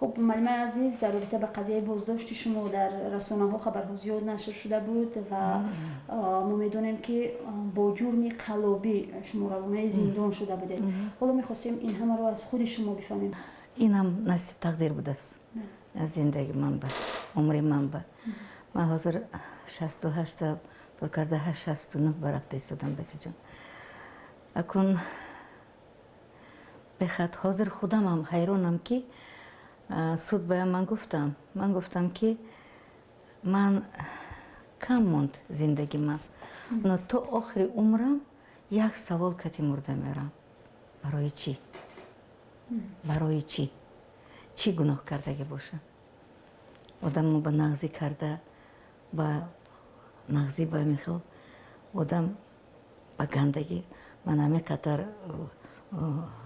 Хуб, муаллимаи азиз, дар робита ба қазияи боздошти шумо дар расонаҳо хабарҳо зиёд нашр шуда буд ва мо медонем, ки бо ҷурми қаллобӣ шумо равонаи зиндон шуда будед. Ҳоло мехостем ин ҳамаро аз худи шумо бифаҳмем. Инам насиб, тақдир будааст аз зиндагӣ ман ба умри ман ба. Ман ҳозир 68-та пур карда, 69 ба рафта истодам, бачаҷон. Акун бехат ҳозир худамам ҳайронам, ки суд бая ман гуфтам, ки ман кам монд зиндагӣ ман, но то охири умрам як савол кати мурда мерам: барои чӣ, барои чӣ, чӣ гуноҳ кардагӣ бошам? Одамо ба нағзӣ карда, ба нағзӣ, ба михел одам ба гандагӣ ман ҳамин қадар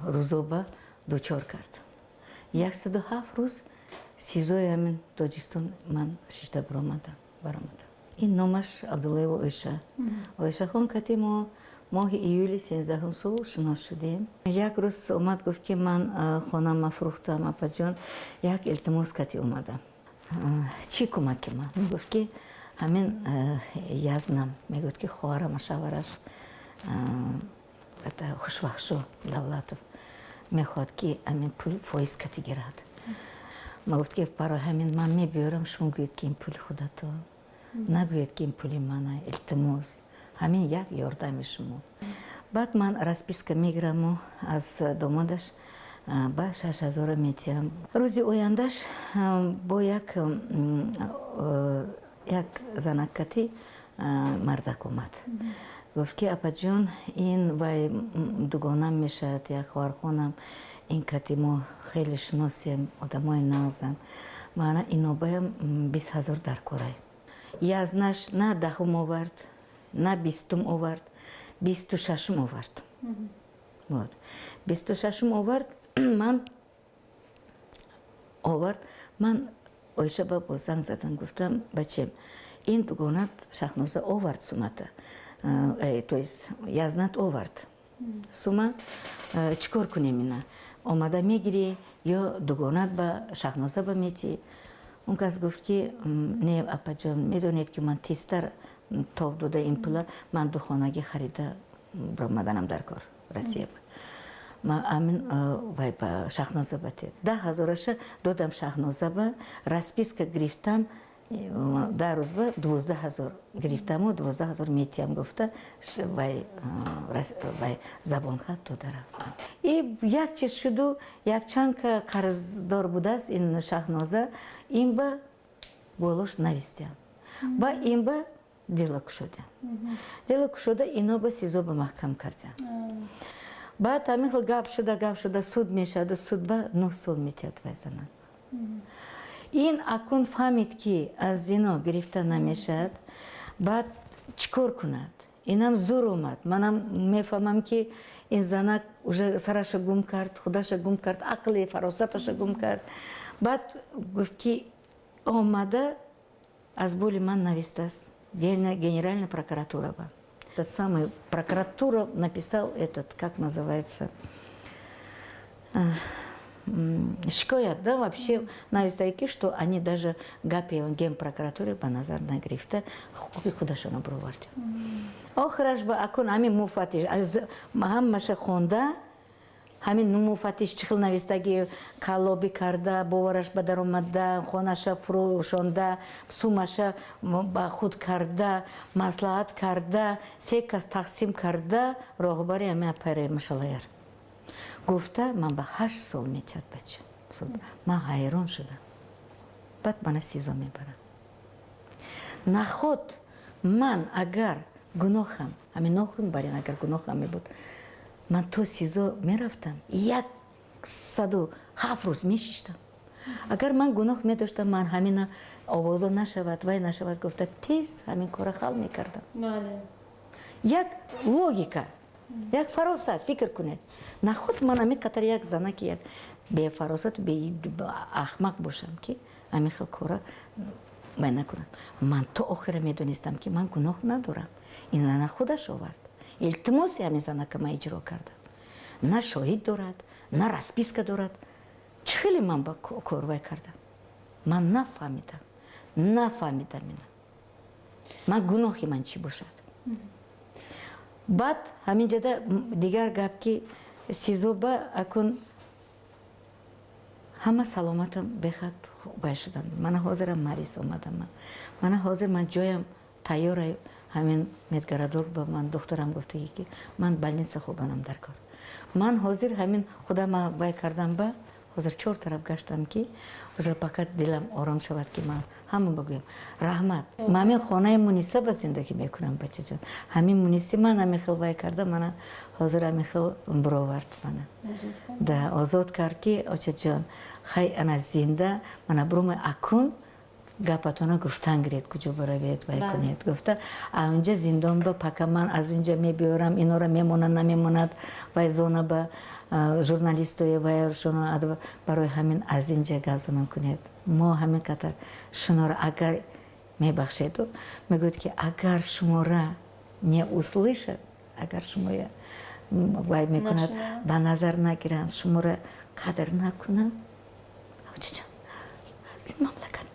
рӯзо ба дучор кард. 107 рӯз СИЗОи ҳамин Тоҷикистон ман шишта баромадам. Ин номаш Абдуллаева Оиша. Оишахон кати мо моҳи июли 13-ҳум сол шинос шудем. Як рӯз омад, гуфт, ки ман хонама фурӯхтам, апаҷон, як илтимос кати омадам. Чӣ кӯмаки ман? Мегуфт, ки ҳамин язнам, мегуфт, ки хоҳарама, шавараш Хушвахшу Давлатов мехоҳад, ки ҳамин пул фоиз кати гирад. Ма гуфт, ки барои ҳамин ман мебиёрам, шумо гӯед, ки ин пули худато, нагӯед, ки ин пули мана, илтимос, ҳамин як ёрдами шумо. Баъд ман расписка мегираму аз домодаш ба 6000-а метиҳам. Рӯзи ояндаш бо як занаккати мардак омад, гуфт, ки апаҷон, ин вай дугонам мешавад, як хоҳархонам, ин кати мо хеле шиносем, одамои нағзанд, маъна инобаям 20 000 дар корай. Язнаш на 10-ум овард, на 20-ум овард, 26-ум овард. Вот, 26-ум овард. Ман овард, ман Оиша ба боз занг задам, гуфтам: «Бачем, ин дугонат Шахноза овард сумата, то есть язнат овард сума, чӣ кор кунем? Ина омада мегирӣ ё дугонат ба Шахноза ба метӣ?» Он кас гуфт, ки не, апаҷон, медонед, ки ман тезтар тоб дода ин пула, ман духонагӣ харида баромаданам дар кор Россия, ма амин вай ба Шахноза ба тед. 10 ҳазораша додам Шахноза ба, расписка гирифтам, 10 рӯз ба 12 000 гирифтаму 12 000 метиҳам гуфта, вай забонхат дода рафтам. И як чиз шуду, якчанд қарздор будааст ин Шаҳноза, ин ба болош навистиям, ба ин ба дело кушодям. Дело кушода, ино ба СИЗО ба маҳкам кардям. Баъд ҳамин хел гап шуда, гап шуда, суд мешаваду суд ба 9 сол метиҳад вай занак. Ин акун фаҳмид, ки аз зино гирифта намешавад. Баъд чӣ кор кунад? Инам зур омад. Манам мефаҳмам, ки ин занак уже сараша гум кард, худаша гум кард, ақли фаросаташа гум кард. Баъд гуфт, ки омада аз боли ман навистааст генеральная прокуратура ба. Этот самый прокуратура написал этот, как называется, шикоят, да, вообще навистаки, что они даже гапи генпрокуратуре ба назар нагирифта, ҳуқуқи худашона бировардем. Охираш ба акун ҳамин муфаттиш ҳамаша хонда, ҳамин муфаттиш чӣ хел навистагӣ, қаллобӣ карда, бовараш ба даромада, хонаша фурӯшонда, сумаша ба худ карда, маслиҳат карда, се кас тақсим карда, роҳбари ҳамин апаре машалаяр гуфта, ман ба 8 сол метиҳад, бача. Ман ҳайрон шудам. Баъд мана СИЗО мебарам. Наход ман агар гуноҳам, ҳамин нохум барин, агар гуноҳам мебуд, ман то СИЗО мерафтам, 107 рӯз мешиштам. Агар ман гуноҳ медоштам, ман ҳамина овозо нашавад, вай нашавад гуфта, тез ҳамин кора ҳал мекардам. Як логика, як фаросат, фикр кунед, наход ман ҳамин қатар як занаки як бефаросату беахмақ бошам, ки ҳамин хел кора вай накунам? Ман то охира медонистам, ки ман гуноҳ надорам. Ин зана худаш овард, илтимоси ҳамин занака ман иҷро кардам. На шоҳид дорад, на расписка дорад. Чӣ хеле ман ба корвай кардам, ман нафаҳмидам, нафаҳмидам ина. Ман гуноҳи ман чӣ бошад? Баъд ҳамин ҷада дигар гап, ки СИЗО ба акун ҳама саломатам бехад бай шуданд. Мана ҳозирам мариз омадам. Ман мана ҳозир ман ҷоям тайёра, ҳамин медгородок ба ман духтарам гуфтаги, ки ман больница хобанам дар кор. Ман ҳозир ҳамин худама вай кардам, ба ҳозир чор тараф гаштам, ки ҳозир фақат дилам ором шавад, ки ман ҳама бигӯям раҳмат. Ман ҳамин хонаи Муниса ба зиндагӣ мекунам, бачаҷон. Ҳамин Муниси ман ҳамин хел вай карда, мана ҳозир ҳамин хел бировард мана да озод кард, ки очаҷон, хай, ана зинда мана бурума, акун гапатона гуфтан гиред, куҷо баравед, вай кунед гуфта. Унҷа зиндон ба пока ман аз унҷа мебиёрам, инора мемонад, намемонад, вай зона ба журналистои вайшоно. Барои ҳамин аз инҷа гап занам кунед. Мо ҳамин қадар шунора агар мебахшеду, мегӯяд, ки агар шумора не услышат, агар шумоя вай мекунад, ба назар нагиранд, шуморо қадр накунанд, очаҷон, аз ин мамлакат